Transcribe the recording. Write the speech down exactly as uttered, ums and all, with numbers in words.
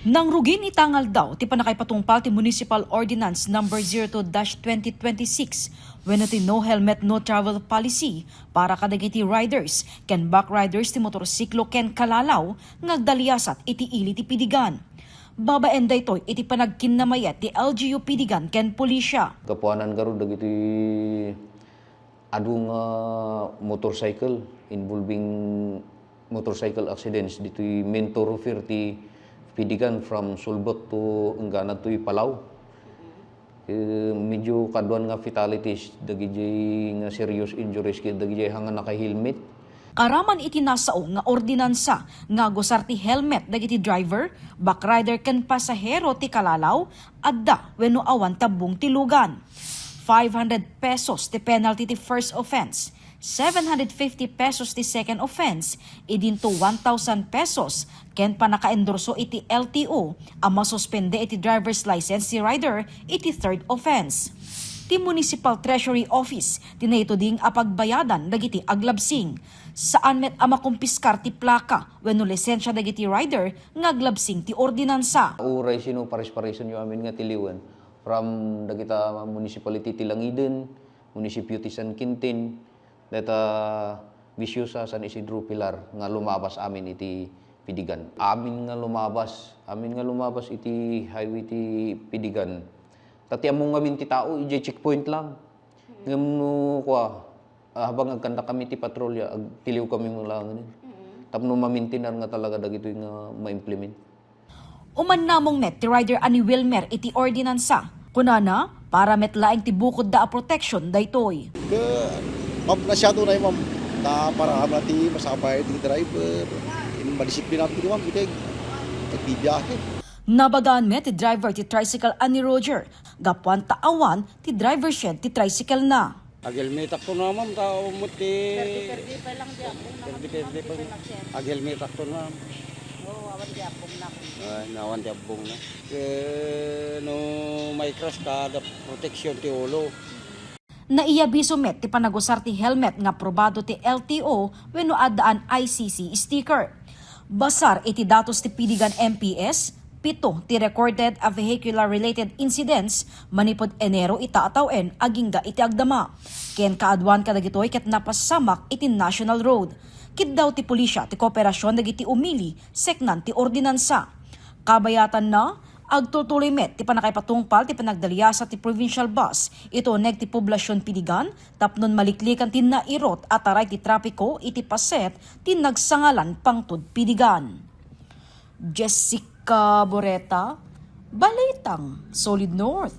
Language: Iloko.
Nangrugin ita nga aldaw ti pannakaipatungpal ti Municipal Ordinance Number zero two dash twenty twenty-six wenno ti No Helmet, No Travel Policy para kadagiti riders ken backriders ti motorsiklo ken kalalaw nga agdaliasat iti ili ti Pidgan. Babaen daytoy iti panagkinnamayat ti L G U Pidgan ken pulisya. Gapuanan garud dagiti adu nga motorcycle, involving motorcycle accidents ditoy main thoroughfare ti Pidgan from Sulbut to Enganad toy Palau. Eh, medyo kaduan nga fatalities, dagiti nga serious injuries, ket dagiti nga naka-helmet. Aramid iti nasao nga ordinansa nga agusar ti helmet dagiti driver, backrider ken pasahero ti kalalaw, adda wenno awan ti abbong ti lugan. Five hundred pesos ti penalty ti first offense, seven hundred fifty pesos ti second offense, idinto one thousand pesos ken pannakaendorso iti L T O a masuspende iti driver's license ti rider iti third offense. Ti Municipal Treasury Office ti naituding a pagbayadan dagiti aglabsing. Saan met a makumpiskar ti plaka wenno lisensia dagiti rider nga aglabsing ti ordinansa. Uray sino, pares-paresenyo amin nga tiliwen from dagita municipality ti Langiden, munisipyo ti San Quintin, data Viciosa, San Isidro, Pilar nga lumabas amin iti Pidgan. Amin nga lumabas, amin nga lumabas iti highway ti Pidgan. Ta ti ammong ngamin ti tao, idiay checkpoint lang. Ngem no, kua, ah, habang agkandak kami ti patrolya, agtiliw kami lang. Tapno mamintinar nga talaga dagitoy nga ma-implement. Umannamong met ti rider a ni Wilmer iti ordinansa. Kunana, para met laeng ti bukodda a protection daytoy. Ke, ma'am, nasyado na, ma'am. Ta para amin ti masapay ti driver. Madisiplina ti, ma'am, iti agbibiahe. Nabagaan met ti driver ti tricycle a ni Roger. Gapuan ta awan ti driver shed ti tricycle na. Agelmetakto na, ma'am, ta umot ti perdi-perdi pa lang di abbong na. Perdi-perdi pa. Agelmetakto na, ma'am. Oo, awan di abbong na. Ay, nawan ti abbong na. Eh, no may crash ka, da protection ti ulo. Naiabiso met ti panagusar ti helmet nga aprobado ti L T O wenno addaan I C C sticker. Basar iti datos ti Pidgan M P S, pito ti recorded a vehicular-related incidents manipud Enero ita a tawen agingga iti agdama. Ken kaaduan kadagitoy ket napasamak iti national road. Kiddaw ti pulisya ti kooperasion dagiti umili seknan ti ordinansa. Kabayatanna, agtultuloy met ti pannakaipatungpal ti panagdaliasat ti provincial bus iti uneg ti poblasion Pidgan tapno maliklikan ti nairut a taray ti trapiko iti paset ti nagsangalan Pangtud Pidgan. Jessica Boreta, Balitang Solid North.